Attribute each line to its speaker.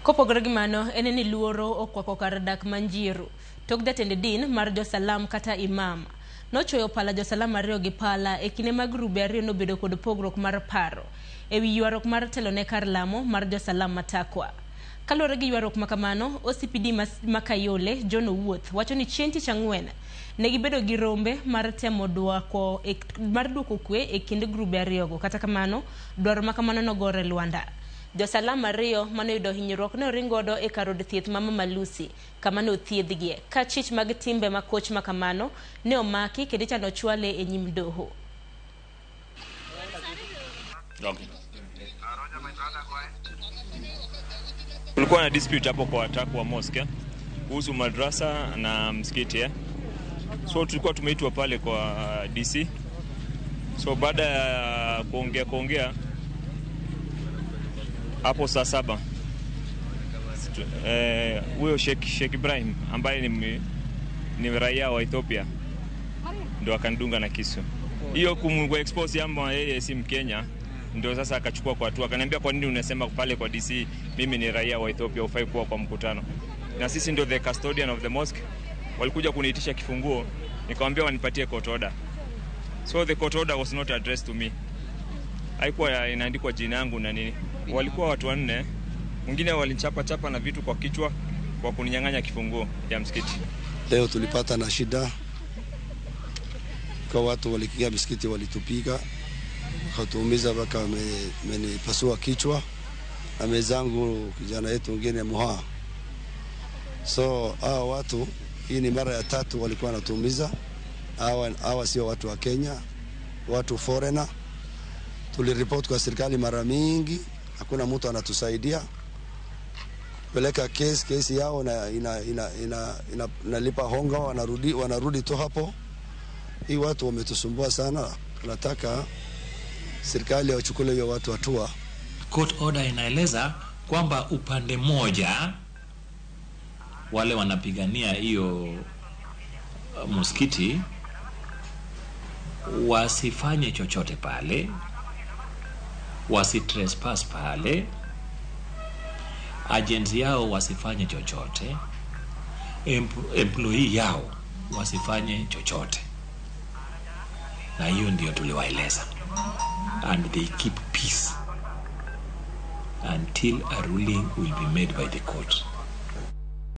Speaker 1: Kopogore gi mano, en ni luoro okwako kar dak ma Njiru. Tok jatend din mar josalam kata imam nochwoyo pala josalam ariyo gi pala e kinde ma grube ariyo nobedo kod pogruok mar paro ewi ywaruok mar telo ne kar lamo mar josalam Matakwa. Kaluwore gi ywaruok ma kamano, OCPD ma Kayole, John Owuoth, wacho ni chieng' tich ang'wen ne gibedo gi rombe mar temo dwoko mar duoko kwe e kind grube ariyogo. Kata kamano, dwaro ma kamano nogore lwanda. Josalam ariyo manoyudo hinyruok ne oring godo e kar od thieth ma Mama Lucy kama ne othiedhgie ka chich mag timbe makoch ma kamano ne omaki kendo ichano chwale e nyim doho.
Speaker 2: Okay. Kulikuwa na dispute hapo kwa Takwa Mosque kuhusu madrasa na msikiti eh. So tulikuwa tumeitwa pale kwa DC. So baada ya kuongea hapo saa 7 huyo Sheikh Ibrahim ambaye ni raia wa Ethiopia ndo akanidunga na kisu. Hiyo kumwa expose ama yeye si Mkenya, ndio sasa akachukua kwa hatua. Akaniambia, kwa nini unasema pale kwa DC mimi ni raia wa Ethiopia, hufai kuwa kwa mkutano? Na sisi ndio the custodian of the mosque. Walikuja kuniitisha kifunguo, nikamwambia wanipatie court order. So the court order was not addressed to me. Haikuwa inaandikwa jina yangu na nini. Walikuwa watu wanne, mwingine walinichapa chapa na vitu kwa kichwa kwa kuninyang'anya kifunguo ya msikiti.
Speaker 3: Leo tulipata na shida kwa watu waliingia msikiti, walitupiga wakatuumiza, mpaka wamenipasua kichwa na mezangu kijana yetu mwingine Muha. So hawa watu, hii ni mara ya tatu walikuwa wanatuumiza. Hawa sio watu wa Kenya, watu foreigner. Tuliripoti kwa serikali mara mingi, hakuna mtu anatusaidia. Peleka kesi yao na inalipa honga, wanarudi tu hapo. Hii watu wametusumbua sana, tunataka serikali wachukue hiyo watu hatua.
Speaker 4: Court order inaeleza kwamba upande moja wale wanapigania hiyo msikiti wasifanye chochote pale, wasitrespass pale, agents yao wasifanye chochote, employee yao wasifanye chochote. Na hiyo ndio tuliwaeleza. And they keep peace until a ruling will be made by the court.